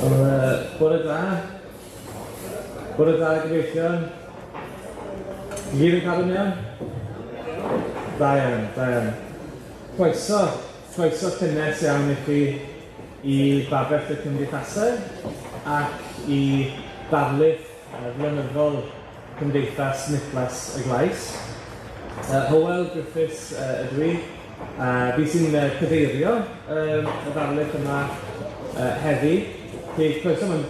Wel, bore da. Bore da, gyfeillion. I gyd yn cadw'n iawn? Da iawn, da iawn. Croeso, croeso cynnes iawn i chi i Babell y Cymdeithasau ac i ddarlith flynyddol Cymdeithas Niclas y Glais. Hywel Griffiths ydw i. Fi sy'n cyfeirio y ddarlith yma heddi. Felly, croeso, mae'n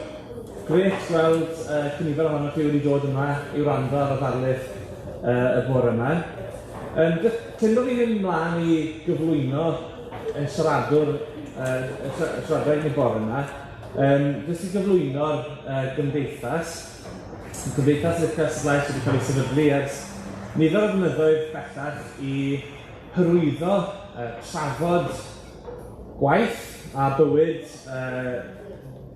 grêt gweld cynifer ohonoch chi wedi dod yma i wrando ar y ddarlith y bore yma. Jyst cyn bo' fi'n mynd mlaen i gyflwyno ein siaradwr, y siaradwraig y bore yma, jyst i gyflwyno'r gymdeithas. Y Gymdeithas Niclas y Glais wedi cael ei sefydlu ers nifer o flynyddoedd bellach i hyrwyddo, trafod gwaith a bywyd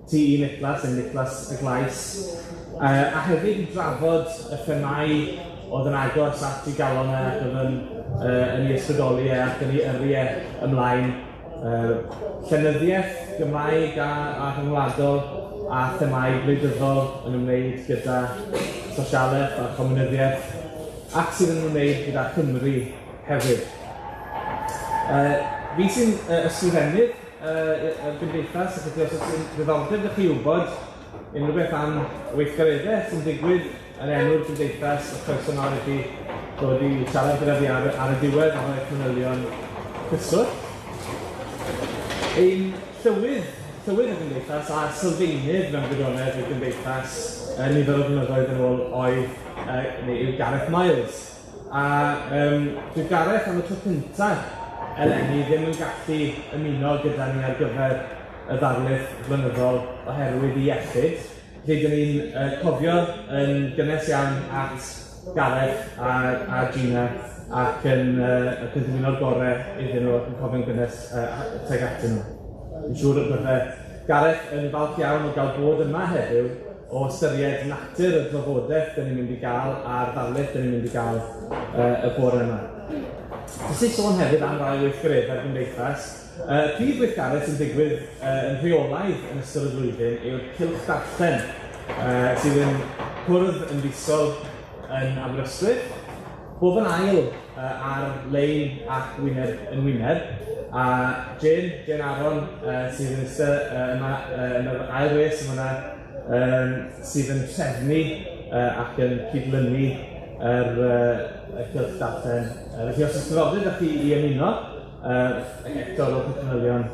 T.E. Niclas, neu Niclas y Glais, a hefyd i drafod y themâu oedd yn agos at ei galon e ac oedd yn ei ysbrydoli e ac yn ei yrru e ymlaen. Llenyddiaeth Gymraeg a rhyngwladol a themâu gwleidyddol yn ymwneud gyda sosialaeth a chomiwnyddiaeth ac sydd yn ymwneud gyda Chymru hefyd. Fi sy'n ysgrifennydd y gymdeithas, ac felly os oes ddiddordeb 'da chi wybod unrhyw beth am weithgareddau sy'n digwydd yn enw'r gymdeithas, y croeso mawr i chi ddod i siarad gyda fi ar y diwedd a rhoi'ch manylion cyswllt. Ein llywydd y gymdeithas a sylfaenydd mewn gwirionedd y gymdeithas nifer o flynyddoedd yn ôl oedd, neu yw Gareth Miles. A dyw Gareth am y tro cyntaf eleni ddim yn gallu ymuno gyda ni ar gyfer y ddarlith flynyddol oherwydd ei iechyd. Felly, dyn ni'n cofio yn gynnes iawn at Gareth a Gina ac yn dymuno'r gorau iddyn nhw ac yn cofio'n gynnes tuag atyn nhw. Fi'n siŵr y bydde Gareth yn falch iawn o gael bod yma heddiw o ystyried natur y drafodaeth dyn ni'n mynd i gael a'r ddarlith dyn ni'n mynd i gael y bore yma. Jyst i sôn hefyd am rai weithgareddau'r gymdeithas, prif weithgaredd sy'n digwydd yn rheolaidd yn ystod y flwyddyn yw'r Cylch Darllen, sydd yn cwrdd yn fisol yn Aberystwyth, bob yn ail ar-lein ac wyneb yn wyneb, a Jane Aaron, sydd yn eistedd yma yn yr ail res yn fan'na, sydd yn trefnu ac yn cydlynu y cylch darllen. Felly os oes diddordeb 'da chi i ymuno, eto rhowch eich manylion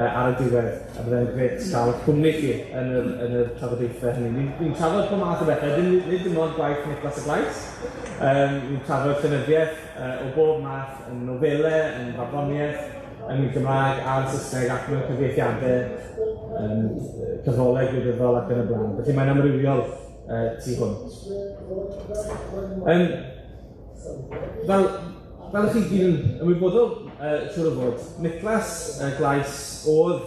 ar y diwedd, a byddai'n grêt cael cwmni chi yn y trafodaethau hynny. Ni'n trafod pob math o bethau, nid dim ond gwaith Niclas y Glais, ni'n trafod llenyddiaeth o bob math, yn nofelau, yn farddoniaeth, yn Gymraeg a'r Saesneg ac mewn cyfieithiadau, yn cyfrolau gwleidyddol ac yn y blaen. Felly mae'n amrywiol tu hwnt. Fel ych chi gyd yn ymwybodol, siŵr o fod, Niclas Glais oedd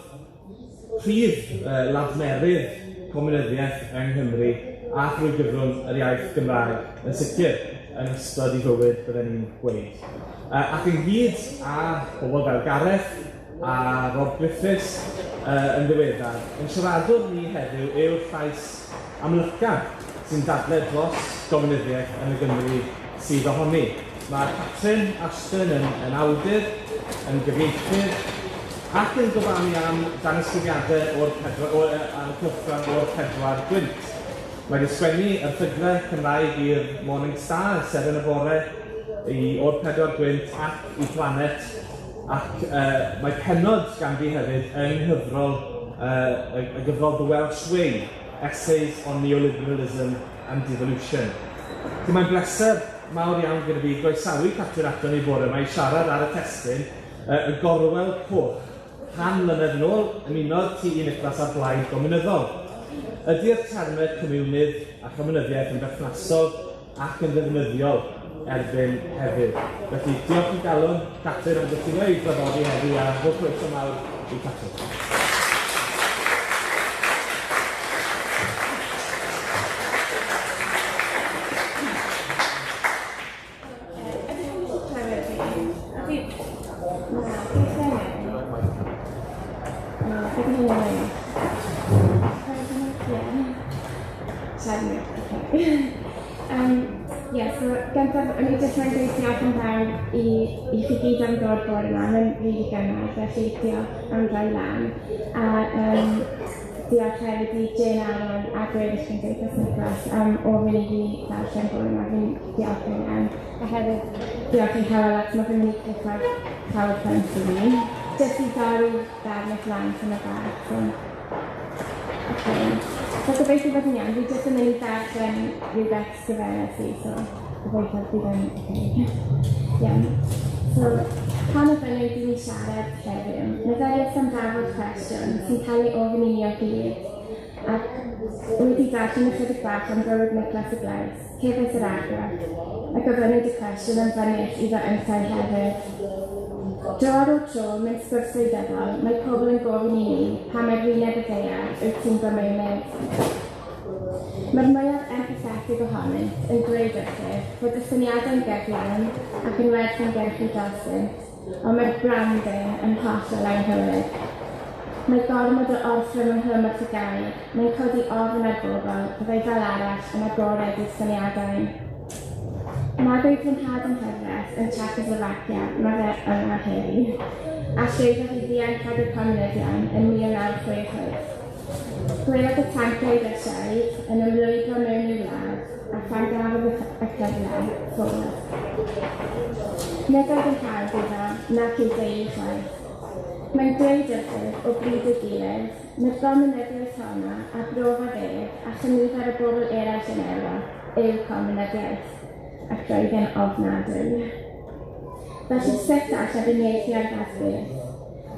prif ladmerydd comiwnyddiaeth yng Nghymru a thrwy gyfrwng yr iaith Gymraeg yn sicr yn ystod ei fywyd, bydden ni'n gweud. Ac ynghyd â pobl fel Gareth a Rob Griffiths yn ddiweddar, yn siaradwr ni heddiw yw'r llais amlyca sy'n dadle dros gomiwnyddiaeth yn y Gymru sydd ohoni. Mae Catrin Ashton yn awdur, yn gyfieithydd, ac yn gofalu am danysgrifiadau o'r pedwar, o, ar y cylchgrawn o'r Pedwar Gwynt. Mae wedi sgwennu erthyglau Cymraeg i'r Morning Star, Seren y Bore, i o'r Pedwar Gwynt ac i Planet, ac mae pennod ganddi hefyd yng nghyfrol y gyfrol The Welsh Way, Essays on Neoliberalism and Devolution. Felly mae'n bleser mawr iawn gyda fi groesawu Catrin aton ni bore yma i siarad ar y testun y Gorwel Coch. 100 mlynedd yn ôl, ymunodd T.E. Niclas â'r Blaid Gominyddol. Ydy'r termau comiwnydd a chomiwnyddiaeth yn berthnasol ac yn ddefnyddiol erbyn heddiw? Felly, diolch i galon, Catrin, am gytuno i draddodi heddiw, a rho croeso mawr i Catrin. Ydych chi'n gallu clywed fi? Ydy. Na, beth yw? Na, beth yw hynny? Yeah. Siarad mwy, okay. Yeah, so gyntaf, o'n i jyst moyn dweud diolch yn fawr i chi gyd am ddod bore yma. Mae'n rili gynnar, felly diolch am roi lan. A diolch hefyd i Jane Aaron a gweddill Cymdeithas Niclas am ofyn i fi ddarllen bore yma. Fi'n diolch yn iawn. A hefyd diolch i Hywel, achos ma' fe'n mynd i clico'r PowerPoint i fi. Jyst i dorri darlith lan tymed bach. So. Okay. So gobeithio bod yn iawn. Fi jyst yn mynd i ddarllen rhywbeth sgrifennes i, so gobeithio bydd yn okay. Iawn. So, pan ofynnwyd i mi siarad heddiw, meddyliais am drafod cwestiwn sy'n cael ei ofyn i ni o hyd, ac wedi darllen ychydig bach am fywyd Niclas y Glais, cefais yr argraff, y gofynnwyd y cwestiwn yn fynych iddo yntau hefyd. Dro ar ôl tro, mewn sgwrs wleidyddol, mae pobl yn gofyn i ni pam ar wyneb y ddaear wyt ti'n gomiwnydd. Mae'r mwyaf empathetig ohonynt yn dweud wrthyf fod y syniadau'n gyflawn ac yn werth ymgyrchu drostynt, ond mae'r branding yn hollol anghywir. Mae gormod o orthrwm ynghlwm wrth y gair, mae'n codi ofn ar bobl fyddai fel arall yn agored i'r syniadau. Magwyd fy nhad yng nghyfraith yn Czechoslovakia, mae fe yma heddi, a llwyddodd i ddianc rhag y Comiwnyddion yn 1968. Gwelodd y tanciau Rwsiaidd yn ymlwybro mewn i'w wlad, a phan gafodd y y cyfle, ffwrdd. Nid oedd yn hawdd iddo, nac i'w deulu chwaith. Mae'n dweud wrthyf o bryd i'w gilydd, mae'r gomiwnyddiaeth honno a brofodd ef a chynifer o bobl eraill yn Ewrop yw comiwnyddiaeth, ac roedd e'n ofnadwy. Felly sut allaf uniaethu â'r fath beth?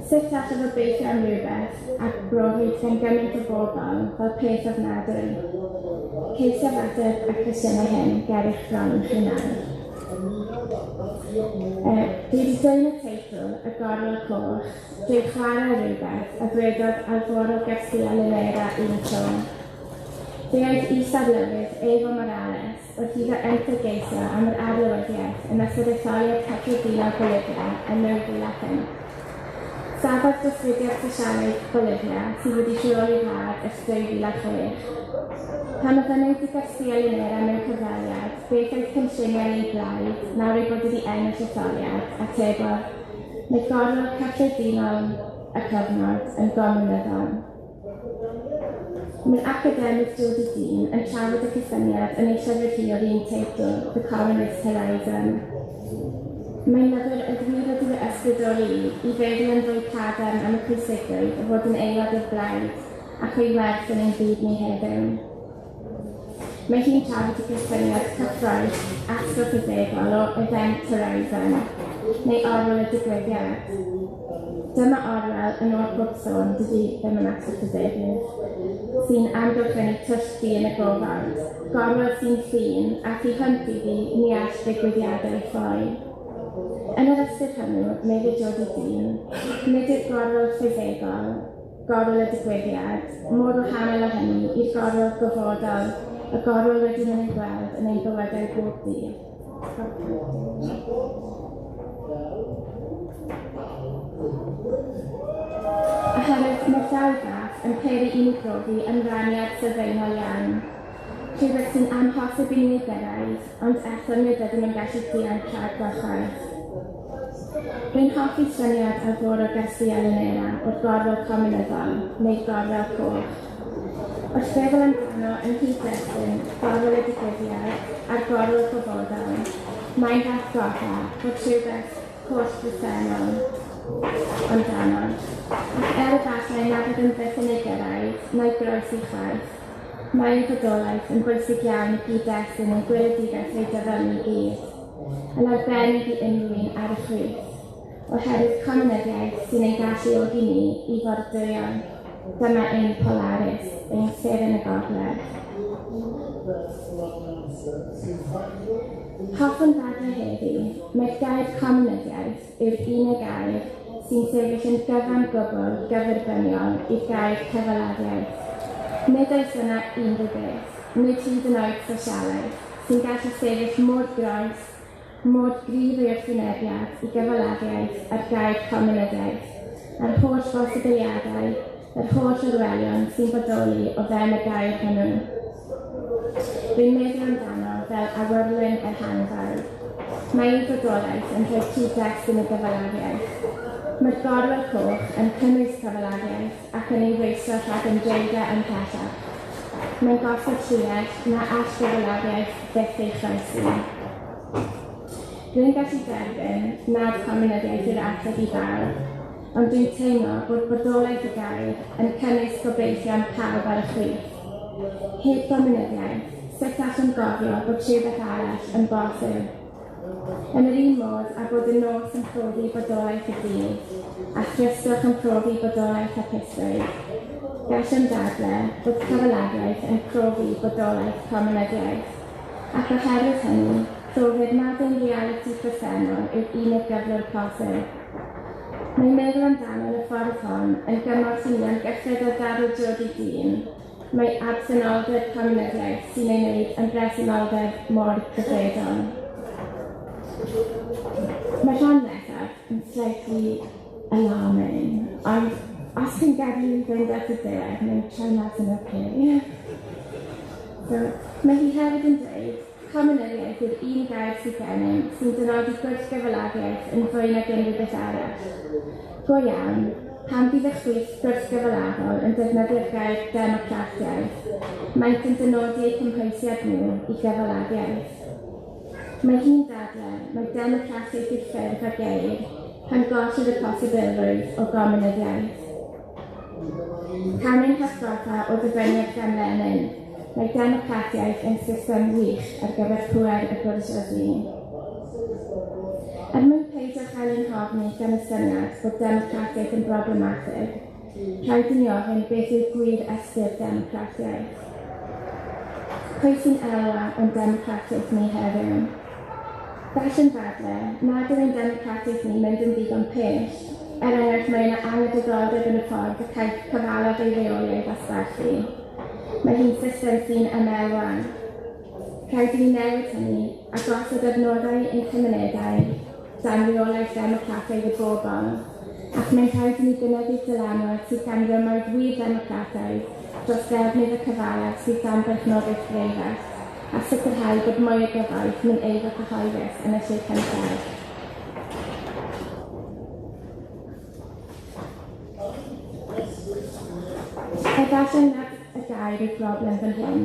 Sut allaf obeithio am rywbeth a brofwyd gan gymaint o bobl fel peth ofnadwy? Ceisiaf ateb y cwestiynau hyn ger eich bron chi nawr. Dwi wedi dwyn y teitl, Y Gorwel Coch, drwy chwarae rhywbeth a ddwedodd Alvaro Garcia Linera un tro. Fe oedd is-arlywydd Evo Morales wrth iddo ymddyrgeisio am yr arlywyddiaeth yn ystod etholiad cyffredinol Bolivia yn 2005. Safodd dros fudiad Sosialaidd Bolivia, sydd wedi rheoli'r wlad ers 2006. Pan ofynnwyd i Garcia Linera mewn cyfweliad beth oedd cynlluniau ei blaid nawr ei bod wedi ennill etholiad, atebodd, Mae gorwel cyffredinol y cyfnod yn gomiwnyddol. Mae'r academydd Jodi Dean yn trafod y cysyniad yn ei llyfr hi o'r un teitl, The Communist Horizon. Mae'n lyfr oedd wir wedi fy ysbrydoli i i feddwl yn fwy cadarn am y pwysigrwydd o fod yn aelod o'r blaid ac o'i werth yn ein byd ni heddiw. Mae hi'n trafod y cysyniad cyffrous astroffisegol o Event Horizon, neu orwel y digwyddiad. Dyma orwel, yn ôl pob sôn, dydy ddim yn astroffisegydd, sy'n amgylchynu twll du yn y gofod, gorwel sy'n llun, a thu hwnt iddi, ni all ddigwyddiadau ffoi. Yn yr ystyr hwnnw, meddai Jodi Dean, nid yw'r gorwel ffisegol, gorwel y digwyddiad, mor wahanol â hynny i'r gorwel gofodol, y gorwel rydym yn ei gweld yn ein bywydau bob dydd. Oherwydd mae'r llaw bach yn peri i ni brofi ymraniad sylfaenol iawn, rhywbeth sy'n amhosib i ni ei gyrraedd, ond eto nid ydym yn gallu dianc rhagddo chwaith. Rwy'n hoffi syniad Alvaro Garcia Linera o'r gorwel cominyddol, neu'r gorwel coch. Wrth feddwl amdano yng nghyd-destun gorwel y digwyddiad a'r gorwel gofodol, mae'n fy atgoffa fod rhywbeth holl bresennol amdano, ac er efallai na fyddwn byth yn ei gyrraedd, na'i groesi chwaith, mae ei fodolaeth yn bwysig iawn i gyd-destun ein gweledigaeth wleidyddol ni gyd. Yn arbennig i unrhyw un ar y chwith, oherwydd comiwnyddiaeth sy'n ein galluogi ni i fordwyo. Dyma ein Polaris, ein seren y gogledd. Hoffwn ddadlau heddi, mai'r gair comiwnyddiaeth yw'r unig air sy'n sefyll yn gyfan gwbl gyferbyniol i'r gair cyfalafiaeth. Nid oes yna unrhyw beth, nid hyd yn oed sosialaeth, sy'n gallu sefyll mor groes, mor gryf ei wrthwynebiad i gyfalafiaeth a'r gair comiwnyddiaeth, a'r holl bosibiliadau yr holl Orwelion sy'n bodoli o fewn y gair hwnnw. Rwy'n meddwl amdano fel awyrlun ehangfawr. Mae ei fodolaeth yn rhoi cyd-destun y gyfalafiaeth. Mae'r gorwel coch yn cynnwys cyfalafiaeth ac yn ei rwystro rhag ymdreiddio ymhellach. Mae'n gosod llinell na all gyfalafiaeth byth ei chroesi. Rwy'n gallu derbyn nad comiwniaeth yw'r ateb i bawb, ond dwi'n teimlo bod bodolaeth y gair yn cynnwys gobeithion pawb ar y chwith. Heb gomiwniaeth, sut allwn gofio bod rhywbeth arall yn bosib? Yn yr un modd â bod y nos yn profi bodolaeth y dydd, a thristwch yn profi bodolaeth hapusrwydd, gallwn dadle bod cyfalafiaeth yn profi bodolaeth comiwniaeth, ac oherwydd hynny, profir nad ein realiti presennol yw'r unig gyflwr posib. Mae meddwl amdano yn y ffordd hon yn gymorth i ni amgyffred o ddadl Jodi Dean, mae absenoldeb comiwniaeth sy'n ei wneud yn bresenoldeb mor gyfredol. Mae rhan nesaf yn slightly alarming, ond os chi'n gadw i fynd at y diwedd, mae'n troi mas yn okay. So, mae hi hefyd yn dweud, comiwniaeth yw'r un gair sydd gennym sy'n dynodi gwrthgyfalafiaeth yn fwy nag unrhyw beth arall. Go iawn, pan fydd y chwith gwrthgyfalafol yn defnyddio'r gair democratiaeth, maent yn dynodi eu cymhwysiad nhw i gyfalafiaeth. Mae hi'n dadle, mae democratiaeth yw'r ffurf a geir pan gollir y posibilrwydd o gomiwniaeth. Cawn ein hatgoffa o ddyfyniad gan Lenin, mae democratiaeth yn system wych ar gyfer pŵer y bourgeoisie. Er mwyn peidio chael ein hofni gan y syniad bod democratiaeth yn broblematig, rhaid i ni ofyn beth yw'r gwir ystyr democratiaeth. Pwy sy'n elwa o'n democratiaeth ni heddiw? Gallwn ddadle nad yw ein democratiaeth ni'n mynd yn ddigon pell, er enghraifft mae yna anghydigoldeb yn y ffordd y caiff cyfalaf ei reoli a'i ddosbarthu. Mae hi'n system sy'n ymelwa. Rhaid i ni newid hynny a gosod adnoddau ein cymunedau dan reolaeth ddemocrataidd y bobl, ac mae'n rhaid i ni gynyddu'r dylanwad sydd gan rymoedd wir ddemocrataidd dros ddefnydd y cyfalaf sydd dan berchnogaeth breifat, a sicrhau bod mwy o gyfoeth mewn eiddo cyhoeddus yn y lle cyntaf. Efallai nad y gair yw'r broblem fan hyn,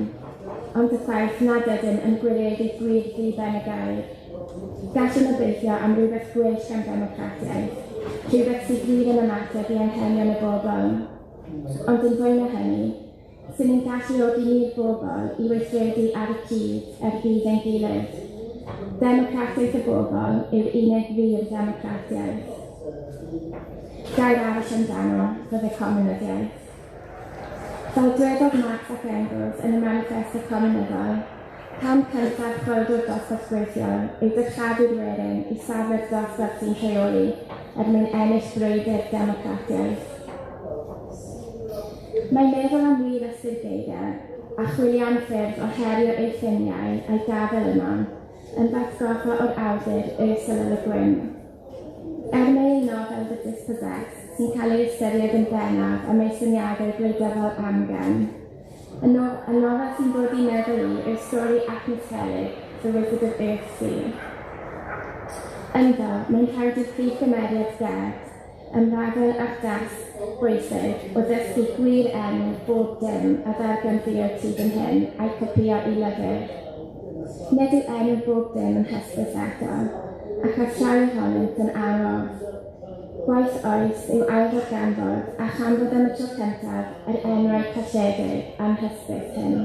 ond y ffaith nad ydym yn gwireddu gwir ddiben y gair. Gallwn obeithio am rywbeth gwell gan ddemocratiaeth, rhywbeth sydd wir yn ymateb i anghenion y bobl. Ond yn fwy na hynny, sy'n ein galluogi ni'r bobl i weithredu ar y cyd er budd ein gilydd. Democratiaeth y bobl yw'r unig wir ddemocratiaeth. Gair arall amdano fydde comiwniaeth. Fel dwedodd Marx ac Engels yn y Manifesto Cominyddol, cam cyntaf chwyldro'r dosbarth gweithiol yw dyrchafu'r werin i safle'r dosbarth sy'n rheoli er mwyn ennill brwydr democratiaeth. Mae meddwl am wir ystyr geiriau a chwilio am ffyrdd o herio ei ffiniau a'i gafael yno yn f'atgoffa o'r awdur Ursula Le Guin. Er mai ei nofel The Dispossessed sy'n cael ei ystyried yn bennaf am ei syniadau gwleidyddol amgen, y, no y nofel sy'n dod i meddwl i yw'r stori atmosfferig The Wizard of Earthsea. Ynddo, mae'n rhaid i'r prif gymeriad Ged ymrafael â'r dasg bwysig o ddysgu gwir enw bob dim a ddarganfuwyd hyd yn hyn a'i copïo i lyfr. Nid yw enw bob dim yn hysbys eto, ac aeth rhai ohonynt yn angof. Gwaith oes yw ailddarganfod a chanfod am y tro cyntaf yr enwau colledig anhysbys hyn.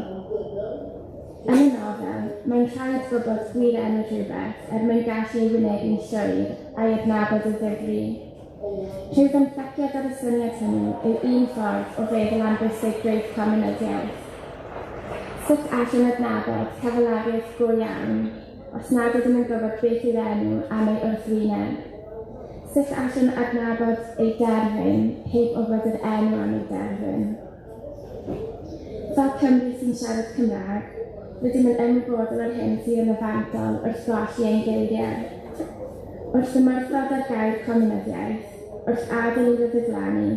Yn y nofel, mae'n rhaid gwybod gwir enw rhywbeth er mwyn gallu ei wynebu'n llwyr a'i adnabod o ddifri. Rhyw fenthyciad ar y syniad hwnnw yw un ffordd o feddwl am bwysigrwydd comiwniaeth. Sut allwn adnabod cyfalafiaeth go iawn os nad ydym yn gwybod beth yw'r enw am ei wrthwyneb? Sut allwn adnabod ei derfyn heb wybod yr enw am ei derfyn? Fel Cymry sy'n siarad Cymraeg, rydym yn ymwybodol o'r hyn sydd yn y fantol wrth golli ein geiriau. Wrth ymwrthod â'r gair comiwniaeth, wrth adael iddo ddiflannu,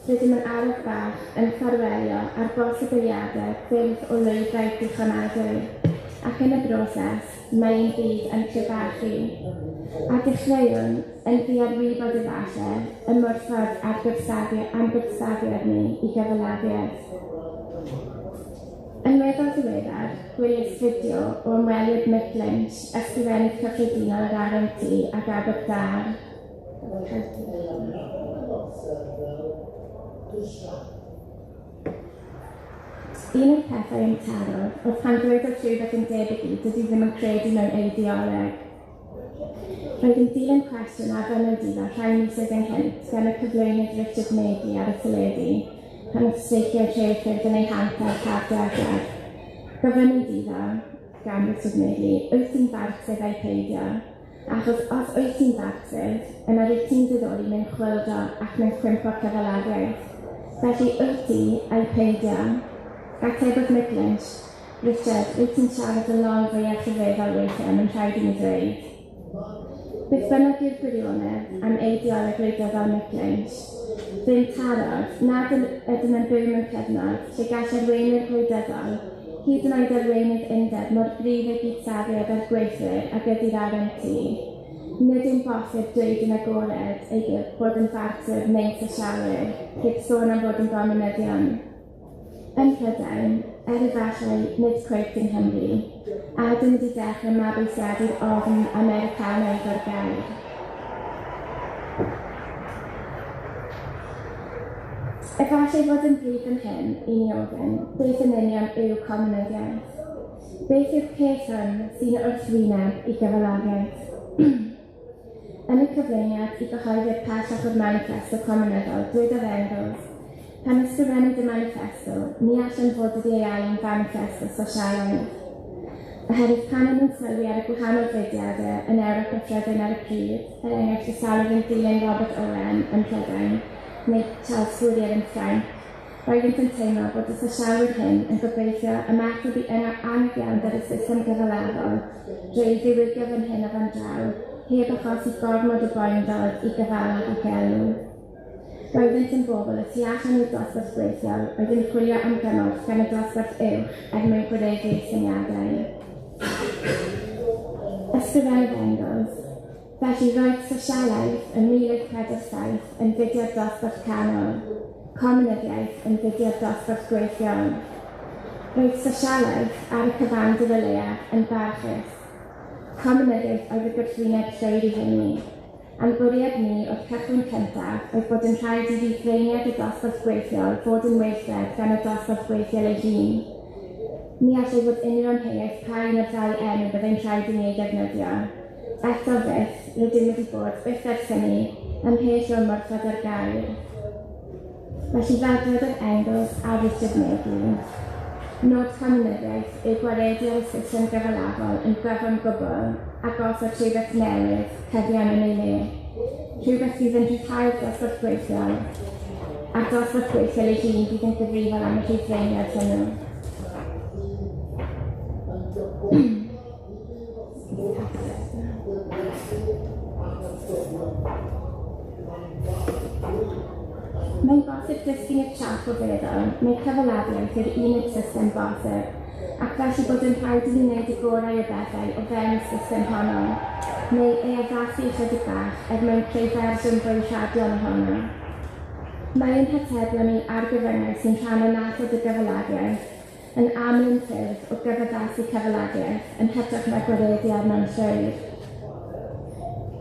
Rydym yn araf bach yn ffarwelio â'r bosibiliadau ffyrdd o lwybrau dichonadwy, ac yn y broses, mae ein byd yn crebachu. A dechreuwn, yn ddiarwybod efallai, ymwrthod â'r am gwrthsafiad ni i gyfalafiaeth. Yn weddol ddiweddar, gwelais fideo o ymweliad Mick Lynch, ysgrifennydd cyffredinol yr RMT ac Aberdâr. Un o'r pethau yn tarodd oedd pan ddywedodd rhywbeth yn debyg i dydy ddim yn credu mewn eideoleg. Roedd yn dilyn cwestiwn a ofynnwyd iddo rhai misoedd ynghynt gan y cyflwynydd Richard Nagy ar y teledu pan oedd streiciau rheilffyrdd yn eu hanterth haf diwethaf. Gofynnwyd iddo, gan Richard Nagy, wyt ti'n Farcsydd ai peidio? Achos os wyt ti'n Farcsydd, yna rwyt ti'n diddori mewn chwyldro ac mewn cwympo cyfalafiaeth. Felly wyt ti ai peidio? Atebodd Mick Lynch, Richard, wyt ti'n siarad y lol fwyaf rhyfeddol weithiau, mae'n rhaid i mi ddweud. Beth bynnag yw'r gwirionedd am eideoleg wleidyddol Mick Lynch, fe'n tarodd nad ydym yn byw mewn cyfnod lle gall arweinwyr gwleidyddol, hyd yn oed arweinydd undeb mor gryf ei gydsafiad â'r gweithwyr ag ydy'r RMT, nid yw'n bosib dweud yn agored eu bod yn Farcswyr neu'n sosialwyr, heb sôn am fod yn gomunyddion. Yn Prydain, er efallai nid cweit yng Nghymru, a ydym wedi dechrau mabwysiadu'r ofn Americanaidd o'r gair. Efallai fod yn bryd fan hyn i ni ofyn, beth yn union yw comunyddiaeth? Beth yw'r peth hwn sy'n wrthwyneb i gyfalafiaeth? Yn y cyflwyniad i gyhoeddi'r pellach o'r maniffesto cominyddol, dwedodd Engels, Pan ysgrifennwyd y maniffesto, ni allem fod wedi ei alw'n faniffesto sosialaidd. Oherwydd pan o'n nhw'n sylwi ar y gwahanol fudiadau yn Ewrop a Phrydain ar y pryd, er enghraifft y sawl oedd yn dilyn Robert Owen yn Prydain, neu Charles Fourier yn Ffrainc, roeddent yn teimlo bod y sosialwyr hyn yn gobeithio ymateb i anghyfiawnder y system gyfalafol drwy ei ddiwygio fan hyn a fan draw, heb achosi gormod o boendod i gyfalaf ac elw. Roeddent yn bobl y tu allan i'r dosbarth gweithiol oedd yn chwilio am gymorth gan y dosbarth uwch er mwyn gwireddu eu syniadau. Ysgrifennodd Engels, Felly roedd sosialaeth ym 1847 yn fudiad dosbarth canol, comiwnyddiaeth yn fudiad dosbarth gweithiol. Roedd sosialaeth, ar y cyfandir o leiaf, yn barchus. Comiwnyddiaeth oedd y gwrthwyneb llwyr i hynny. A'n bwriad ni o'r cychwyn cyntaf oedd bod yn rhaid i ddifreiniad y dosbarth gweithiol fod yn weithred gan y dosbarth gweithiol ei hun. Ni allai fod unrhyw amheuaeth pa un o'r ddau enw byddai'n rhaid i ni ei ddefnyddio. Eto fyth, rydym wedi bod, byth ers hynny, ymhell o ymwrthod â'r gair. Felly fel dwedodd Engels a Richard Nagy, nod comiwnyddiaeth yw gwaredu ar y system gyfalafol yn gyfan gwbl a gosod rhywbeth newydd, cyfiawn yn ei le. Rhywbeth fydd yn rhyddhau'r dosbarth gweithiol, a'r dosbarth gweithiol ei hun fydd yn gyfrifol am y rhyddfreiniad hwnnw. Mae'n bosib disgyn i'r trap o feddwl mai cyfalafiaeth yw'r unig system bosib, ac felly bod yn rhaid i ni wneud y gorau o bethau o fewn y system honno, neu ei addasu ychydig bach er mwyn creu fersiwn fwy rhadlon ohono. Mae ein hatebion i argyfyngau sy'n rhan annatod o gyfalafiaeth yn aml yn ffyrdd o gyfaddasu cyfalafiaeth yn hytrach na gwaredu arno'n llwyr.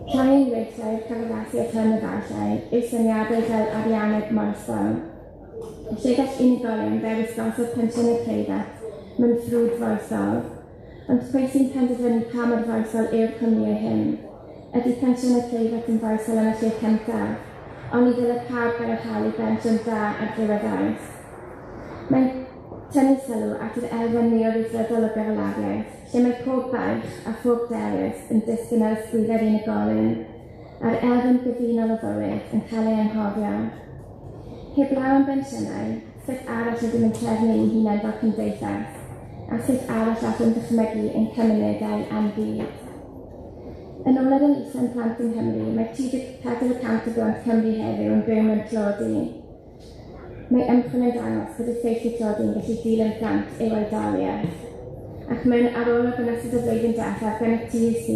Rhai enghreifftiau o'r cyfaddasiad hwn efallai yw syniadau fel arianneg moesol, lle gall unigolion ddewis gosod pensiynau preifat mewn ffrwd foesol. Ond pwy sy'n penderfynu pa mor foesol yw'r cwmnïau hyn? Ydy pensiynau preifat yn foesol yn y lle cyntaf? Oni ddylai pawb gael yr hawl i bensiwn da ar ddiwedd oes? Mae'n tynnu sylw at yr elfen neo-ryddfrydol o gyfalafiaeth, lle mae pob baich a phob dewis yn disgyn ar ysgwyddau'r unigolyn, a'r elfen gyfunol o fywyd yn cael ei anghofio. Heblaw am bensiynau, sut arall ydym yn trefnu ein hunain fel cymdeithas, a sut arall allwn ddychmygu ein cymunedau a'n byd? Yn ôl yr elusen Plant yng Nghymru, mae 34 y cant o blant Cymru heddiw yn byw mewn tlodi. Mae ymchwil yn dangos bod effeithiau tlodi yn gallu dilyn plant i'w oedoliaeth. Ac mewn arolwg yn ystod y flwyddyn diwethaf gan y TUC,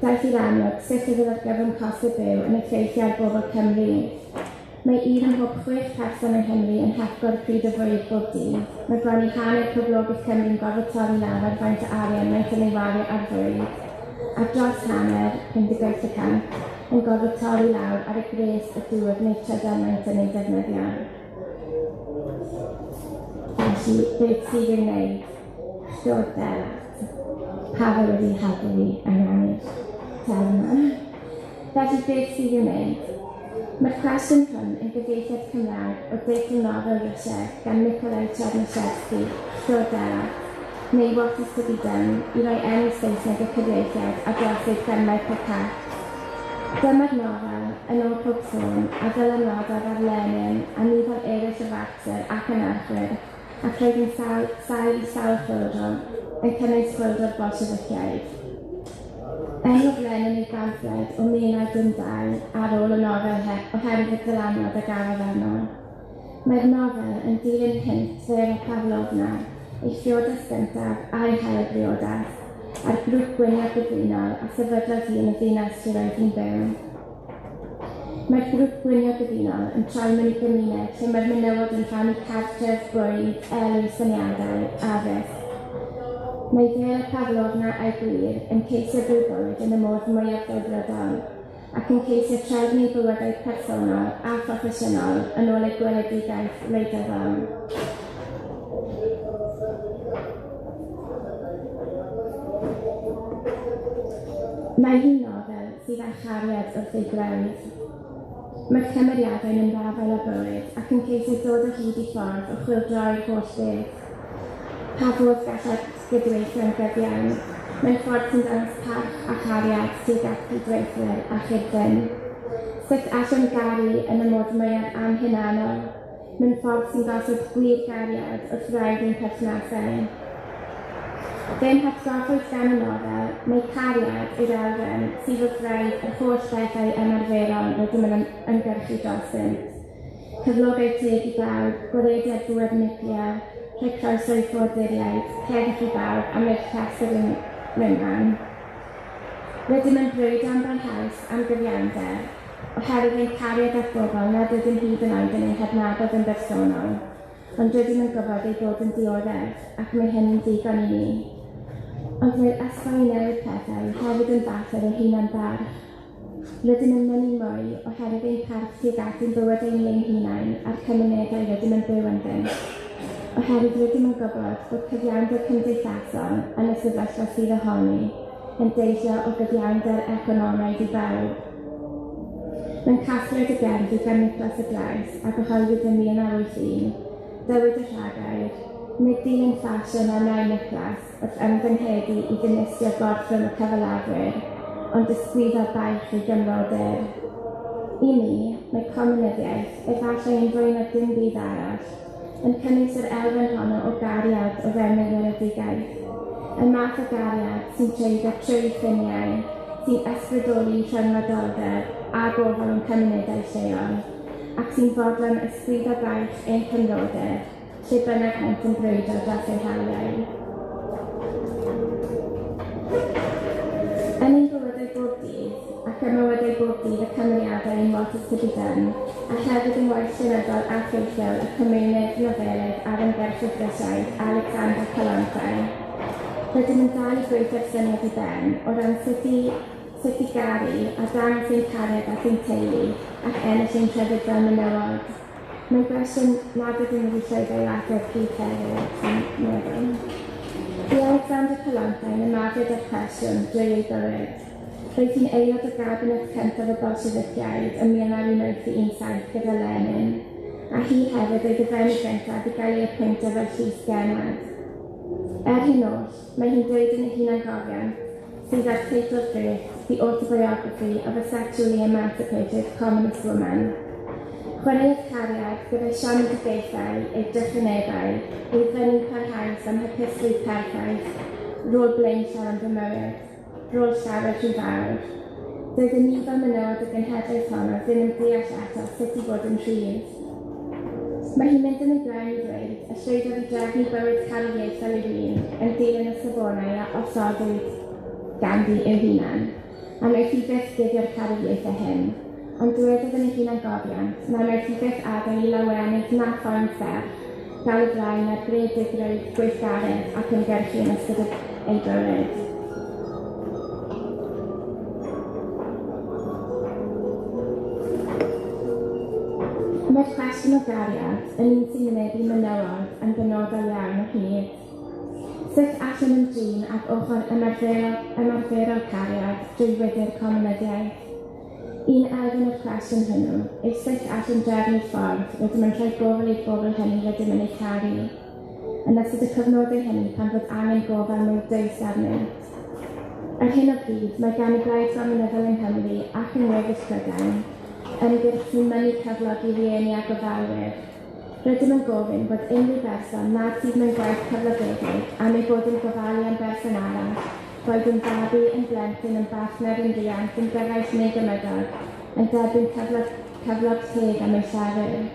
daeth i'r amlwg sut oedd yr argyfwng costau byw yn effeithio ar bobl Cymru. Mae un ym mhob chwech person yng Nghymru yn hepgor pryd o fwyd bob dydd. Mae bron i hanner poblogaeth Cymru'n gorfod torri lawr ar faint o arian maent yn ei wario ar fwyd, a dros hanner, 58 y cant, yn gorfod torri lawr ar y gwres, y dŵr neu'r trydan maent yn ei ddefnyddio. Felly, beth sydd i'w wneud? Dod del at. Pavel wedi helpu fi ynganu'r term yma. Felly, beth sydd i'w wneud? Mae'r cwestiwn hwn yn gyfieithiad Cymraeg o deitl nofel Rwsieg gan Nikolai Chernyshevsky, Dod del at, neu What is to be done, i roi enw Saesneg y cyfieithiad a droswyd gan Michael Catt. Dyma'r nofel, yn ôl pob sôn, a ddylanwadodd ar Lenin a nifer eraill o Farcswyr ac anarchwyr, ac roedd yn sawl, sail i sawl chwyldro, yn cynnwys chwyldro'r Bolsheficiaid. Enwodd Lenin ei bamffled o 1912 ar ôl y nofel oherwydd y dylanwad a gafodd arno. Mae'r nofel yn dilyn hynt Vera Pavlovna, ei phriodas gyntaf a'i hail briodas, a'r grŵp gwyniad gyfunol a sefydlodd hi yn y ddinas lle roedd hi'n byw. Mae'r grŵp gwynio gyfunol yn troi mewn i gymuned lle mae'r menywod yn rhannu cartref, bwyd, elw, syniadau, addysg. Mae Vera Pavlovna a'i gwir yn ceisio byw bywyd yn y modd mwyaf delfrydol, ac yn ceisio trefnu bywydau personol a phroffesiynol yn ôl eu gweledigaeth wleidyddol. Mae hi'n nofel sydd â chariad wrth ei gwraidd. Mae'r cymeriadau'n ymrafael â bywyd ac yn ceisio dod o hyd i ffordd o chwyldroi'r holl beth. Pa fodd gallai gydweithio'n gyfiawn mewn ffordd sy'n dangos parch a chariad tuag at gydweithwyr a chyd-fynd? Sut allwn garu yn y modd mwyaf anhunanol, mewn ffordd sy'n gosod gwir gariad wrth wraidd ein perthnasau? Fe'm hatgoffwyd gan y nofel mai cariad yw'r elfen sydd wrth wraidd yr holl bethau ymarferol rydym yn ymgyrchu drostynt. Cyflogau teg i bawb, gwarediad bŵer niwclear, rhoi croeso i ffoaduriaid, heddwch i bawb a mae'r rhestr yn mynd lan. Rydym yn brwydro yn barhaus am gyfiawnder, oherwydd ein cariad at bobl nad ydym hyd yn oed yn eu hadnabod yn bersonol, ond rydym yn gwybod eu bod yn dioddef, ac mae hynny'n ddigon i ni. Ond mae'r ysfa i newid pethau hefyd yn fater o hunan-barch. Rydym yn mynnu mwy oherwydd ein parch tuag at ein bywydau ni ein hunain a'r cymunedau rydym yn byw ynddynt. Oherwydd rydym yn gwybod bod cyfiawnder cymdeithasol yn y sefyllfa sydd ohoni yn deillio o gyfiawnder economaidd i bawb. Mewn casgliad o gerddi gan Niclas y Glais a gyhoeddwyd yn 1981, dywed y rhagair, Nid dilyn ffasiwn a wnâi Niclas, wrth ymgynghedi i ddinistrio gorthrwm y cyfalafwyr, ond ysgwyddo baich ei gymrodyr. I mi, mae comiwnyddiaeth, efallai yn fwy na dim byd arall, yn cynnwys yr elfen honno o gariad o fewn ei weledigaeth. Y math o gariad sy'n treiddio trwy ffiniau, sy'n ysbrydoli rhyngwladoldeb a gofal o'n cymunedau lleol, ac sy'n fodlon ysgwyddo baich ein cymrodyr. Lle bynnag maent yn brwydro dros eu hawliau. Yn ein bywydau bob dydd, ac ym mywydau bob dydd y cymeriadau yn What is to be Done, a hefyd yng ngwaith llenyddol a ffeithiol y Comiwnydd, nofelydd a'r ymgyrchydd Rwsiaidd Alexander Kollontai, rydym yn dal i gweithio'r syniad i ben o ran sut i sut i garu a dangos ein cariad at ein teulu ac ennill ein rhyddid fel menywod. Mae'n gwestiwn nad ydym wedi llwyddo i'w ateb hyd heddiw, dwi'n meddwl. Bu Alexander Kollontai yn ymadrodd â'r cwestiwn drwy ei bywyd. Roedd hi'n aelod o gabinet cyntaf y Bolsheficiaid ym 1917 gyda Lenin, a hi hefyd oedd y fenyw gyntaf i gael ei apwyntio fel llys gennad. Er hyn oll, mae hi'n dweud yn ei hunangofiant, sydd â'r teitl grêt The Autobiography of a Sexually Emancipated Communist Woman. Chwaraeodd cariad gyda'i siomedigaethau, ei drychinebau, ei fynnu parhaus am hapusrwydd perffaith, rôl blaenllaw yn fy mywyd, rôl llawer rhy fawr. Doeddwn ni fel menywod y genhedlaeth honno ddim yn deall eto sut i fod yn rhydd. Mae hi'n mynd yn ei blaen i ddweud y llwyddodd i drefnu bywyd carwriaethol ei hun yn dilyn y safonau a osodwyd ganddi ei hunan, a wnaeth hi byth guddio'r carwriaethau hyn, ond dywedodd yn ei hunangofiant na wnaeth hi byth adael i lawenydd na phoen serch gael y blaen ar greadigrwydd, gweithgaredd ac ymgyrchu yn ystod ei bywyd. Mae'r cwestiwn o gariad yn un sy'n wynebu menywod yn benodol iawn o hyd. Sut allwn ymdrin ag ochr ymarferol, ymarferol cariad drwy wydr comunyddiaeth? Un elfen o'r cwestiwn hwnnw yw sut allwn drefnu'r ffordd rydym yn rhoi gofal i'r bobl hynny rydym yn eu caru, yn ystod y cyfnodau hynny pan fod angen gofal mwy dwys arnynt. Ar hyn o bryd, mae gan y Blaid Gominyddol yng Nghymru ac yng ngweddill Prydain ymgyrch sy'n mynnu cyflog i rieni a gofalwyr. Rydym yn gofyn bod unrhyw berson nad sydd mewn gwaith cyflogedig am ei bod yn gofalu am berson arall, boed yn fabi, yn blentyn, yn bartner, yn riant, yn gyfaill neu gymydog, yn derbyn cyflog, cyflog teg am ei llafur.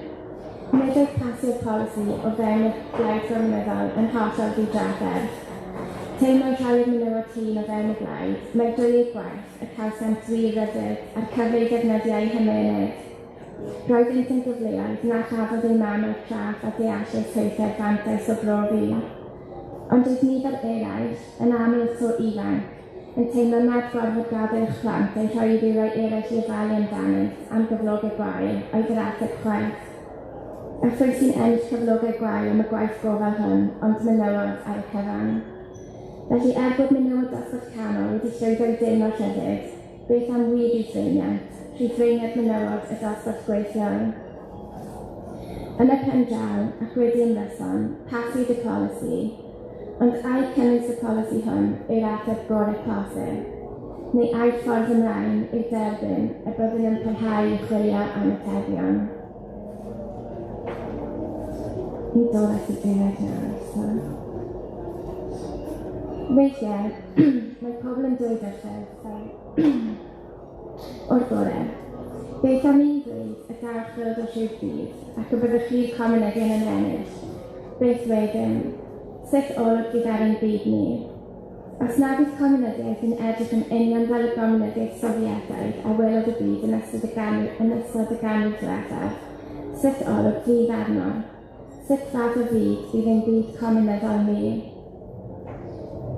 Nid oedd pasio'r polisi o fewn y Blaid Gominyddol yn hollol ddidrafferth. Teimlai rhai o'r menywod hŷn o fewn y blaid, mai drwy eu gwaith y cawsant wir ryddid a'r cyfle i ddefnyddio eu hymennydd. Roeddynt yn gyfleoedd na chafodd eu mamau craff a deallus hwythau'r fantais o brofi. Ond roedd nifer eraill, yn aml y to ifanc, yn teimlo nad gorfod gadael eich plant a'u rhoi i rywrai eraill i ofalu amdanynt am gyflogau gwael oedd yr ateb chwaith. A phwy sy'n ennill cyflogau gwael am y gwaith gofal hwn ond menywod ar y cyfan? Felly er bod menywod dosbarth canol wedi llwyddo i deimlo rhyddid, beth am wir Rhufeiniaid, Rhufeiniaid menywod y dosbarth gweithiol? Yn y pen draw, ac wedi ymryson, pasiwyd y polisi, ond ai cynnwys y polisi hwn yw'r ateb gorau posib? Neu ai'r ffordd ymlaen yw derbyn y byddwn yn parhau i chwilio am atebion? Ni'n dod at y diwedd nawr, so... Weithiau, mae pobl yn dweud wrthyf, sorry, o'r bore, beth am un dweud y daw'r chwyldro trwy'r byd ac y byddwch chi'r comunyddion yn ennill? Beth wedyn? Sut olwg fydd ar ein byd ni? Os nad yw comunyddiaeth yn edrych yn union fel y gomunyddiaeth Sofietaidd a welodd y byd yn ystod y ganrif, yn ystod y ganrif diwethaf, sut olwg fydd arno? Sut fath o fyd fydd ein byd comunyddol ni?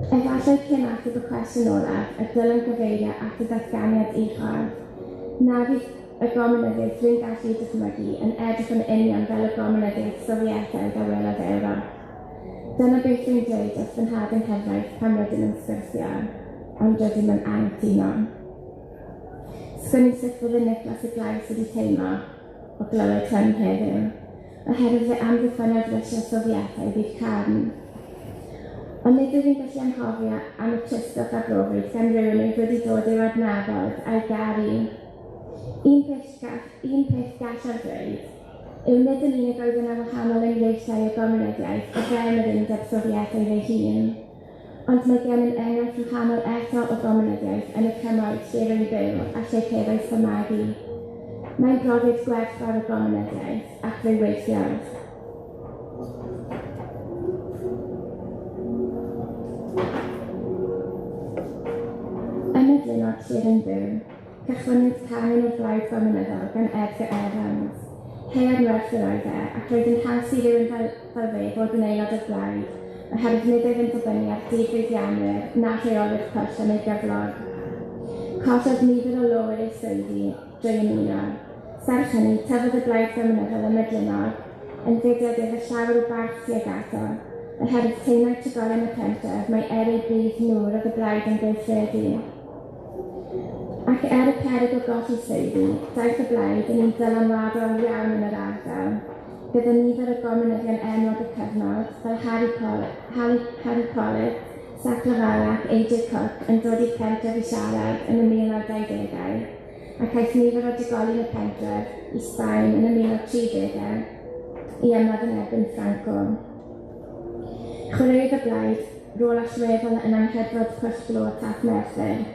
Efallai cyn ateb y cwestiwn olaf y dylem gyfeirio at y datganiad uchod. Na fydd y gomunyddiaeth rwy'n gallu ei dychmygu yn edrych yn union fel y gomunyddiaeth Sofietaidd a welodd Ewrop. Dyna beth rwy'n dweud wrth fy nhad yng nghyfraith pan rydym yn sgwrsio, ond rydym yn anghytuno. Sgwn i sut fydde Niclas y Glais wedi teimlo o glywed hwn heddiw, oherwydd fe amddiffynnodd Rwsia Sofietaidd i'r carn. Ond nid wyf i'n gallu anghofio am y tristwch a brofwyd gan rywun oedd wedi dod i'w adnabod a'i garu. Un peth, gall, un peth gallaf ddweud, yw nid yn unig oedd yna wahanol enghreifftiau o gomunyddiaeth o fewn yr Undeb Sofietaidd ei hun, ond mae gennym enghraifft wahanol eto o gomunyddiaeth yn y cymoedd lle rwy'n byw a lle cefais fy magu. Mae'n brofiad gwerthfawr o gomunyddiaeth ac fe weithiodd. Yn y Glynnog lle rwy'n byw, Cychwynnwyd cangen o'r Blaid Gominyddol gan Edgar Evans. Haearn werth yr oedd e, ac roedd yn haws i rywun fel, fel fe fod yn aelod o'r blaid, oherwydd nid oedd yn dibynnu ar dirfeddianwyr na rheolwyr pwll am ei gyflog. Collodd nifer o lowyr eu swyddi drwy ymuno. Serch hynny, tyfodd y Blaid Gominyddol ym Mydlinog yn fudiad efo llawer o barch tuag ato, oherwydd teimlai trigolion y pentref mai er eu budd nhw roedd y blaid yn gweithredu. Ac er y peryg o golli swyddi, daeth y blaid yn un dylanwadol iawn yn yr ardal, gyda nifer o gomunyddion enwog y cyfnod, fel Harry, Pol Harry, Harry Pollitt, Sac Lavala ac AJ Cook yn dod i'r pentref i siarad yn y 1920au, ac aeth nifer o drigolion y pentref i Sbaen yn y 1930au i ymladd yn erbyn Franco. Chwaraeodd y blaid rôl allweddol yn anghydfod Pwll Glo Taff Merthyr,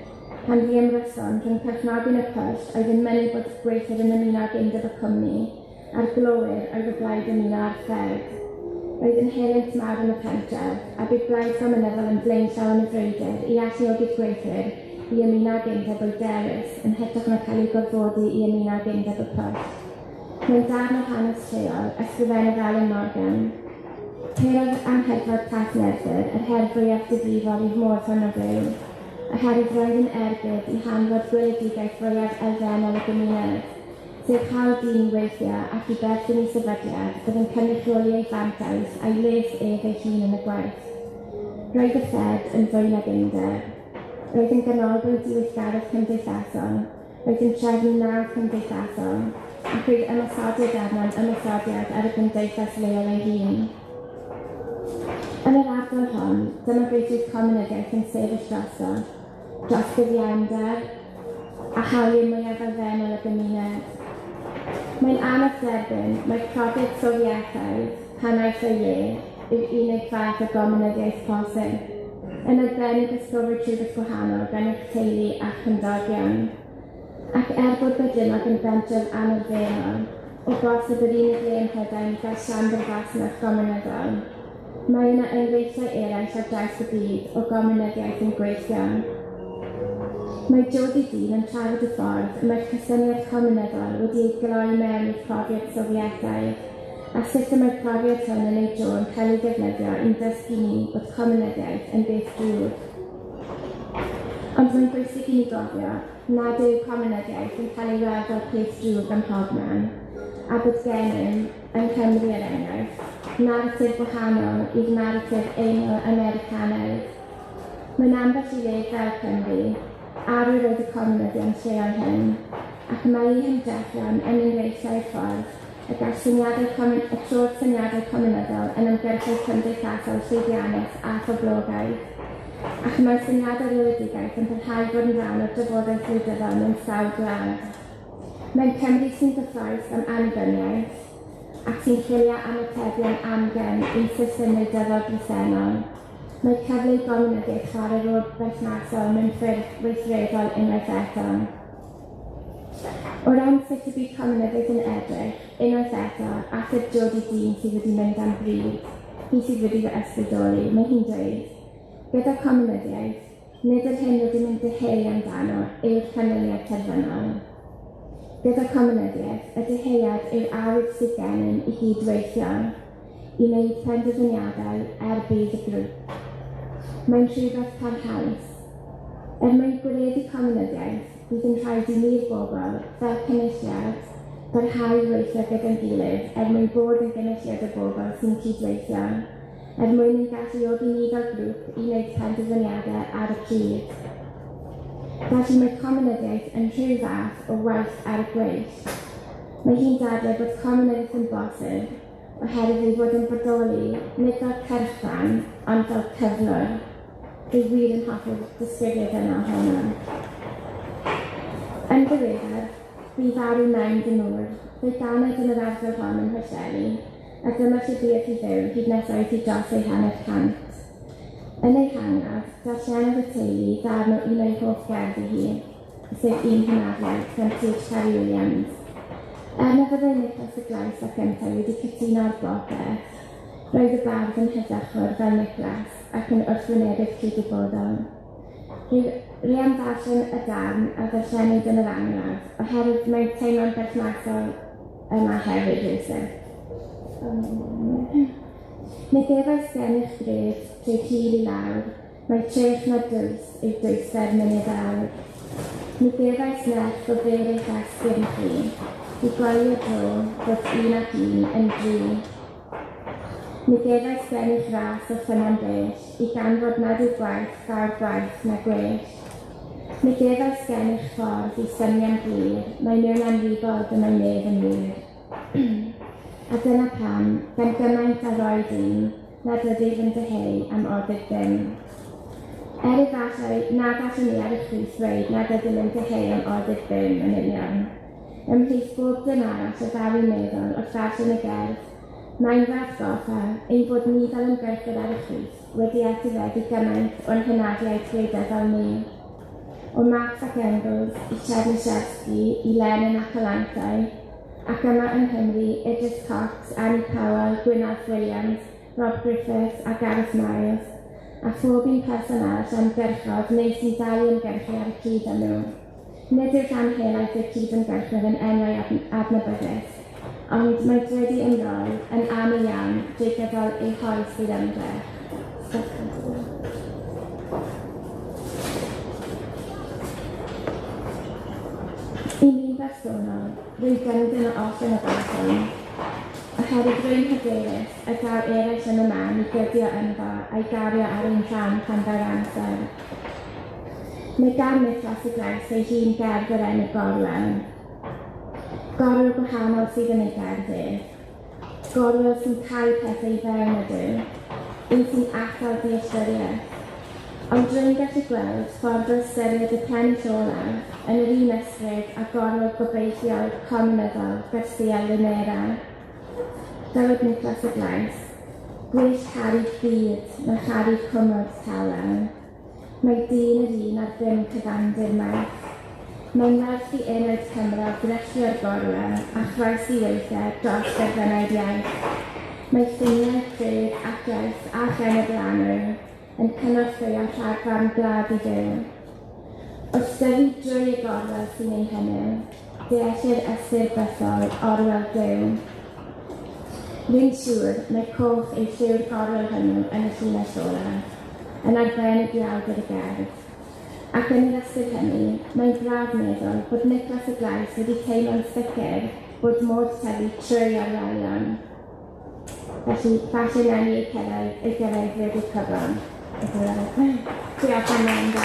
pan fu ymryson rhwng perchnogion y pwll oedd yn mynnu bod gweithwyr yn ymuno ag undeb y cwmni, a'r glowyr oedd o blaid ymuno â'r Ffed. Roedd yn helynt mawr yn y pentref, a bu'r Blaid Gominyddol yn flaenllaw yn y frwydr i alluogi'r gweithwyr i ymuno ag undeb o'u dewis, yn hytrach na cael eu gorfodi i ymuno ag undeb y pwll. Mewn darn o hanes lleol, ysgrifennodd Alan Morgan, Perodd anghydfod Plas Merthyr yr her fwyaf difrifol i'r modd hwn o fyw, oherwydd roedd yn ergyd i hanfod gweledigaeth fwyaf elfennol y gymuned, sef hawl dyn i weithio ac i berthyn i sefydliad oedd yn cynrychioli ei fantais a'i les ef ei hun yn y gwaith. Roedd y Ffed yn fwy nag undeb. Roedd yn ganolbwynt i weithgarwch cymdeithasol, roedd yn trefnu nawdd cymdeithasol, ac roedd ymosodiad arno'n ymosodiad ar y gymdeithas leol ei hun. Yn yr ardal hon, dyma beth fydd comunyddiaeth yn sefyll drosto, dros gyfiawnder a hawliau mwyaf elfennol y gymuned. Mae'n anodd derbyn mai profiad Sofietaidd, pan aeth o'i le, yw'r unig fath o gomunyddiaeth posib, yn arbennig os profwyd rhywbeth gwahanol gan eich teulu a'ch cymdogion. Ac er bod Bedlinog yn bentref anarferol, o bosib yr unig le ym Mhrydain i gael siambr fasnach gominyddol, mae yna enghreifftiau eraill ar draws y byd o gominyddiaeth yn gweithio. Mae Jodie Dean yn trafod y ffordd y mae'r cysyniad cominyddol wedi ei gloi mewn i'r profiad Sofietaidd, a sut y mae'r profiad hwn yn ei dro yn cael ei ddefnyddio i'n dysgu ni bod cominyddiaeth yn beth drwg. Ond mae'n bwysig i ni gofio nad yw cominyddiaeth yn cael ei weld fel peth drwg ym mhobman, a bod gennym, yng Nghymru er enghraifft, naratif gwahanol i'r naratif Eingl-Americanaidd. Mewn ambell i le fel Cymru, arwyr oedd y cominyddion lleol hyn, ac y mae eu hymdrechion yn enghreifftiau o'r ffordd y gall syniadau comin- y trodd syniadau cominyddol yn ymgyrchoedd cymdeithasol llwyddiannus a phoblogaidd. Ac y mae syniadau'r weledigaeth yn parhau i fod yn rhan o'r drafodaeth wleidyddol mewn sawl gwlad. Mewn Cymru sy'n gyffrous am annibyniaeth, ac sy'n chwilio am atebion amgen i'n system wleidyddol bresennol, mae cyfle i gominyddiaeth chwarae rôl berthnasol mewn ffyrdd weithredol unwaith eto. O ran sut y bydd cominyddiaeth yn edrych, unwaith eto, ateb Jodie Dean sydd wedi mynd am bryd, hi sydd wedi fy ysbrydoli, mae hi'n dweud, Gyda cominyddiaeth, nid yr hyn rydym yn dyheu amdano yw'r canlyniad terfynol. Gyda cominyddiaeth, y dyheuad yw'r awydd sydd gennym i gydweithio, i wneud penderfyniadau er budd y grŵp. Mae'n rhywbeth parhaus. Er mwyn gwireddu cominyddiaeth, bydd yn rhaid i ni'r bobl, fel cynulliad, barhau i weithio gyda'n gilydd er mwyn bod yn gynulliad o bobl sy'n cydweithio, er mwyn ein galluogi ni fel grŵp i wneud penderfyniadau ar y pryd. Felly mae cominyddiaeth yn rhyw fath o waith ar y gweill. Mae hi'n dadlau bod cominyddiaeth yn bosib oherwydd ei fod yn bodoli nid fel cyrchfan ond fel cyflwr. Dwi wir yn hoffi'r disgrifiad yna ohono. Yn ddiweddar, bu farw nain fy ngŵr. Fe'i ganed yn yr ardal hon ym Mhwllheli, a dyma lle buodd hi fyw hyd nes oedd hi dros ei hanner cant. Yn ei hangladd, darllenodd y teulu ddarn o un o'i hoff gerddi hi, sef Un Hynafiaid gan T.H. Parry Williams. Er na fyddai Niclas y Glais ac yntau wedi cytuno ar bopeth, roedd y bardd yn heddychwr fel Niclas ac yn wrthwynebydd cydwybodol. Rwy am ddarllen y darn a ddarllenwyd yn yr angladd, oherwydd mae'n teimlo'n berthnasol yma hefyd rywsut. Mi gefais gennych gred trwy hil i lawr, Mae trech na dwys yw dwyster mynydd awr. Mi gefais nerth o fer eich esgyrn chi, i goelio dro fod un ac un yn dri. Mi gefais gennych ras o ffynnon bell, i ganfod nad yw gwaith fawr gwaeth na gwell. Mi gefais gennych ffordd i swnio'n glir, mai mewn anwybod y mae nef yn wir. A dyna pam, gan gymaint a roed un, nad ydwyf yn dyheu am odid ddim. Er efallai na gallwn ni ar y chwith ddweud nad ydym yn dyheu am odid ddim yn union. Ymhlith bob dim arall y ddaw i'n meddwl wrth ddarllen y gerdd, mae'n fy atgoffa ein bod ni fel ymgyrchwyr ar y chwith wedi etifeddu gymaint o'n hynafiaid gwleidyddol ni. O Marx ac Engels i Chernyshevsky i Lenin a Kollontai, Ac yma yng Nghymru, Idris Cox, Annie Powell, Gwynalf Williams, Rob Griffiths a Gareth Miles, a phob un person arall a ymgyrchodd neu sy'n dal i ymgyrchu ar y cyd â nhw. Nid yw'r rhan helaeth o'r cyd-ymgyrchwyr yn enwau adnabyddus, ond maent wedi ymroi, yn aml iawn, drwy gydol eu hoes i'r ymdrech. I mi'n bersonol, rwy'n gyndyn o orffen y fath hwn, oherwydd rwy'n hyderus y daw eraill yn y man i gydio ynddo a'i gario ar ein rhan pan ddaw'r amser. Mae gan Niclas y Glais ei hun gerdd o'r enw Gorwel. Gorwel gwahanol sydd yn ei gerdd ef. Gorwel sy'n cau pethau i fewn ydyw. Un sy'n atal dealltwriaeth. Ond rwy'n gallu gweld ffordd o ystyried y pennill olaf yn yr un ysbryd â gorwel gobeithiol cominyddol Garcia Linera. Dywed Niclas y Glais, Gwell caru byd na charu cwmwd tawel. Mae dyn yr un ar bum cyfandir maith. Mae'n werth i enaid Cymro ddryllio'r gorwel a chroesi weithiau dros derfynau'r iaith. Mae ffiniau cryf ac iaith a chenedl annwyl yn cynorthwyo rhagfarn gwlad i fyw. Wrth dyfu drwy y gorwel sy'n ein hymyl, deellir ystyr bythol orwel Duw. Rwy'n siŵr mai coch yw lliw'r gorwel hwnnw yn y llinell olaf, yn arbennig i awdur y gerdd. Ac yn yr ystyr hynny, mae'n braf meddwl bod Niclas y Glais wedi teimlo'n sicr bod modd tyfu trwy orwelion. Felly, falle wnawn ni eu cyrraedd, eu gyrraedd wedi'r cyfan. Diolch am wrando.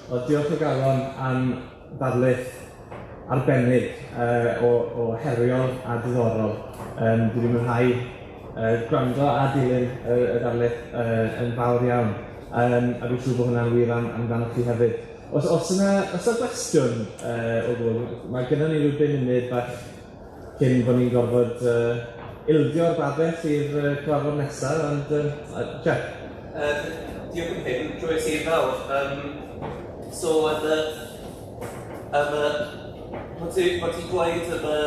Wel, diolch o galon am ddarlith arbennig yy o o heriol a diddorol. Yym dwi 'di mwynhau yy gwrando a dilyn y y ddarlith yy yn fawr iawn. Yym a dwi'n siŵr bo' hwnna'n wir am amdanoch chi hefyd. Os o's yna o's 'na gwestiwn yy o gwbwl? Ma' gynnon ni ryw bum munud bach cyn bo' ni'n gorfod yy ildio'r babell i'r yy cyfarfod nesa ond yy yy Jeff? Yy diolch am hyn, joies i yn fawr. Yym so yn y Yym yy ma' ti ma' ti'n gweud yn y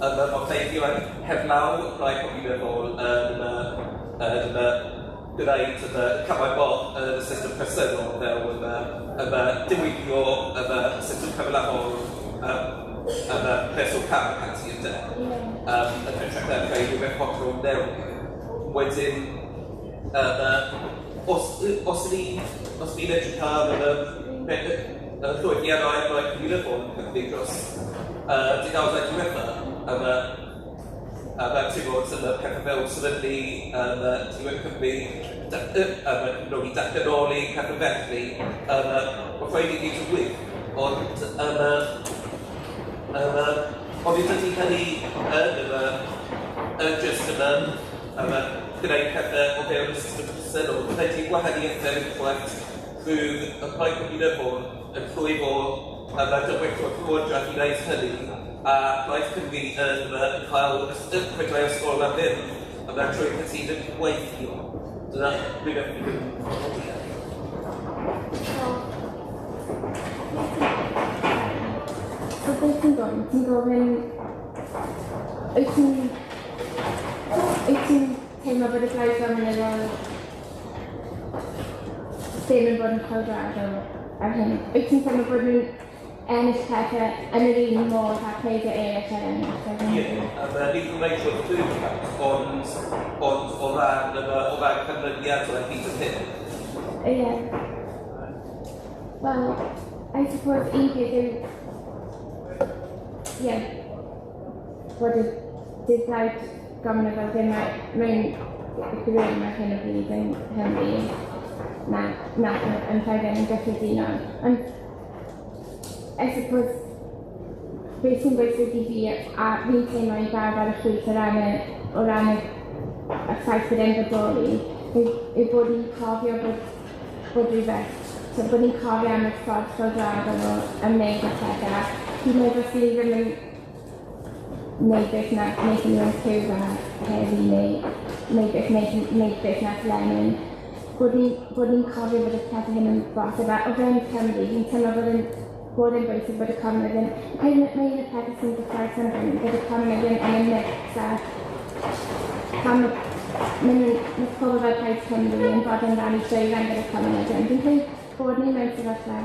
yn y modeidio heblaw rhai cominyddol yn y yn y gwneud yn y cymaint o yn y system presennol fel yn y yn y diwygio yn y system cyfalafol yym yn y pres o cam ac ati ynde? Yym yn hytrach na creu rhywbeth hollol newydd. Wedyn yym yy os os ni os ni'n edrych ar yn y y llwyddiannau mae Unifor yn cymryd dros y degawdau diwetha am y am y ti'n gwbod am y pethe fel sefydlu yym y Tîm Cymru am y cefnogi datganoli pethe felly yym y ma' rhaid i ni digwydd ond yym y yym y ond dydy hynny yn yr yy yn jyst yn yym am y gwneud pethe o fewn y system presennol. Credu gwahaniaeth er enghraifft Bydd y Plaid Gymunedol yn llwyddo a mae dywedodd Llywodraeth i wneud hynny a Plaid Cymru yn cael y prydau ysgol am ddim a mae trwy cytundeb gweithio. Dyna rhywbeth fi ddim yn cofnodi ar. So beth ti'n gofyn? Ti'n gofyn... Wyt ti'n... Wyt ti'n teimlo bod y Blaid Gymunedol ddim yn bod yn chwyldroadol ar hyn. Wyt ti'n teimlo bod nhw'n ennill pethau yn yr un modd â pleidiau eraill er enghraifft? Ie, a mae nid yn rhaid bod llwyddiant, ond, ond o ran, o ran canlyniad o'r hyd yn hyn. Ie. Wel, I suppose un peth yw... Ie, bod y dydd blaid Gominyddol ddim mewn grym ar hyn o bryd yng Nghymru na nac yn Lloegr yn gyffredinol. Ond I suppose beth sy'n bwysig i fi a fi'n teimlo i bawb ar y chwith o ran y o ran y y ffaith bod e'n bodoli yw yw bod ni'n cofio bod bod rhywbeth so bod ni'n cofio am y ffordd chwyldroadol o ymwneud â phethe a hyd yn oed os 'yn ni ddim yn wneud beth na wnaethon nhw yn Cuba heddi neu wneud beth nath Lenin. Bod ni'n cofio bod y pethau hyn yn bosib. A o fewn Cymru, fi'n teimlo bod yn bwysig bod y comunyddion... Mae un o'r pethau sy'n gyffrous am hyn, bod y comunyddion yn y mix a pan mae pobl fel Plaid Cymru yn bod yn rhan i llwyfan gyda comunyddion. Fi'n credu bod ni mewn sefyllfa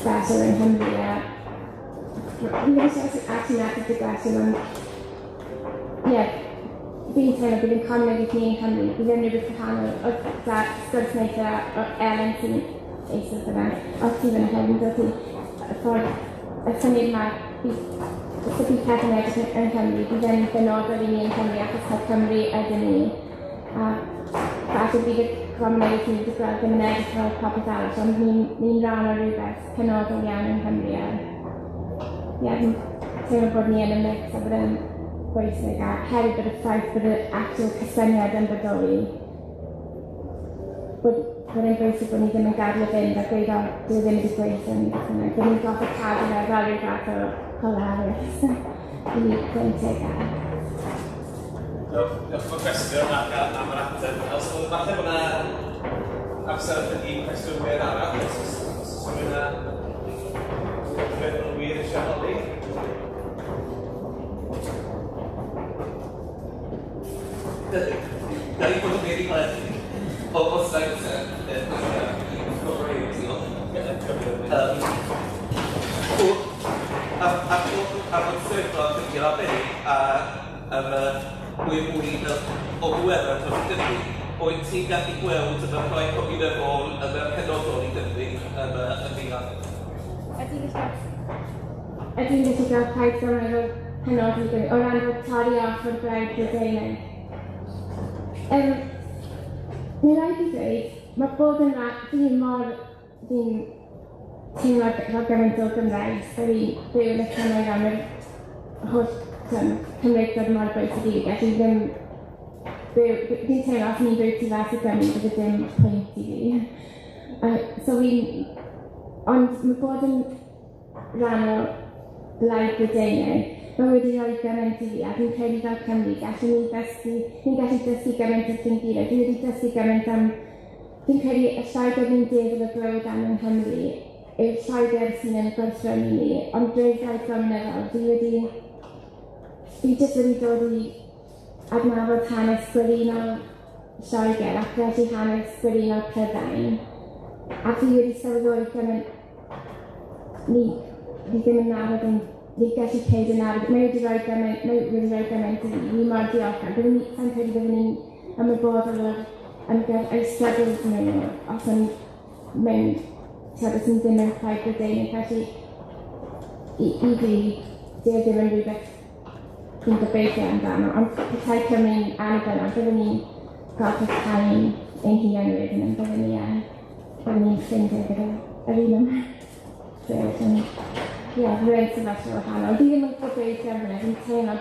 special yng Nghymru a fi ddim eisiau actually ateb dy gwestiwn, ond ie, fi'n teimlo bydd yn comunyddiaeth ni yng Nghymru, bydd yn rhywbeth gwahanol. Oedd da sgwrs wnaeth o Elen sy'n eisoes yna, os ti fyna hefyd, yn dod i y ffordd, y syniad yma, sut bydd pethau'n edrych yng Nghymru, bydd yn benodol i ni yng Nghymru achos taw Cymru ydyn ni. A falle bydd y comunyddiaeth ni wedi gweld ddim yn edrych fel popeth arall, ond ni'n rhan o rhywbeth penodol iawn yng Nghymru. A ie, fi'n teimlo bod ni yn y mix a bod e'n bwysig, a hefyd bod y ffaith bod y actual cysyniad yn bodoli, bod e'n bwysig bod ni ddim yn gadael e fynd a gweud, o, dyw e ddim wedi gweithio ni beth bynnag, bod ni'n gorfod cadw fe fel rhyw fath o Polaris i bwynt teg ar. Diolch, diolch am y cwestiwn ac am yr ateb. Os falle bod yna amser ychydig un cwestiwn byr arall, os oes rhywun yna rhywbeth nhw'n wir eisiau holi. Da ni bod yn really glad o saith a bod sefyllfa yn arbennig a am mwy mwy o bwerau dros Gymru, wyt ti'n gallu gweld y rhai cominyddol y penodol i Gymru yn fuan? Ydy'n gallu gweld plaid gominyddol penodol i Gymru o ran bod torri off o'r Blaid Brydeinig? Mae'n rhaid i ddweud, mae bod yn fi'n teimlo fel gymaint o Gymraeg, so fi'n byw yn y cymoedd am yr holl Cymreictod mor bwysig i fi, felly ddim byw, fi'n teimlo os ni'n byw tu fas i Gymru, bydde dim pwynt i fi. So fi'n, ond mae bod yn rhan o Blaid Brydeinig, mae wedi rhoi gymaint i fi, a fi'n credu fel Cymru, gallwn ni ddysgu, ni'n gallu dysgu gymaint wrth ein gilydd. Fi wedi dysgu gymaint am, fi'n credu y Lloegr ni'n dueddol o glywed am yng Nghymru yw'r Lloegr sy'n ein gwrthrymu ni, ond drwy'r Blaid Gominyddol, fi jyst wedi dod i adnabod hanes gwerinol Lloegr ac felly hanes gwerinol Prydain, a fi wedi sylweddoli gymaint ni ddim yn nabod yn, ni gallu peidio nabod, mae wedi rhoi gymaint, mae wedi rhoi gymaint i fi, fi mor diolchgar. Byddwn ni, sa'n credu byddwn ni'n ymwybodol o'r ymgyrch o'r struggles nhw os o'n mewn, t'od, os o'n ddim yn Plaid Brydeinig, felly i fi, dyw e ddim yn rhywbeth fi'n gobeithio amdano, ond petai Cymru'n annibynnol, byddwn ni'n gorfod cael ein hunain wedyn, ond byddwn ni byddwn ni'n ffrindiau gyda yr un yma. So, ie, rwy'n sefyllfa wahanol. Fi ddim yn gobeithio am hynny, fi'n teimlo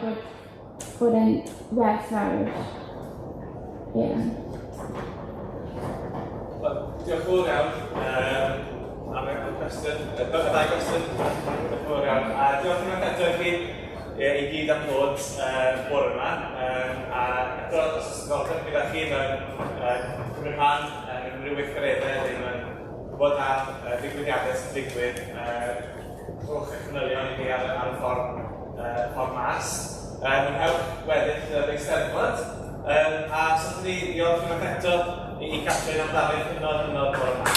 bod e'n werthfawr. Ie. Wel, diolch yn fawr iawn am y cwestiwn, y ddau gwestiwn. Diolch yn fawr iawn. A diolch unwaith eto i chi i gyd am ddod bore yma. A eto, os oes diddordeb gyda chi mewn cymryd rhan yn unrhyw weithgareddau neu mewn gwybod am ddigwyddiadau sy'n digwydd, rhowch eich manylion i ni ar y ffordd mas. Mwynhewch weddill yr Eisteddfod. A os hoffwn ni ddiolch unwaith eto i Catrin am ddarlith hynod, hynod bore yma.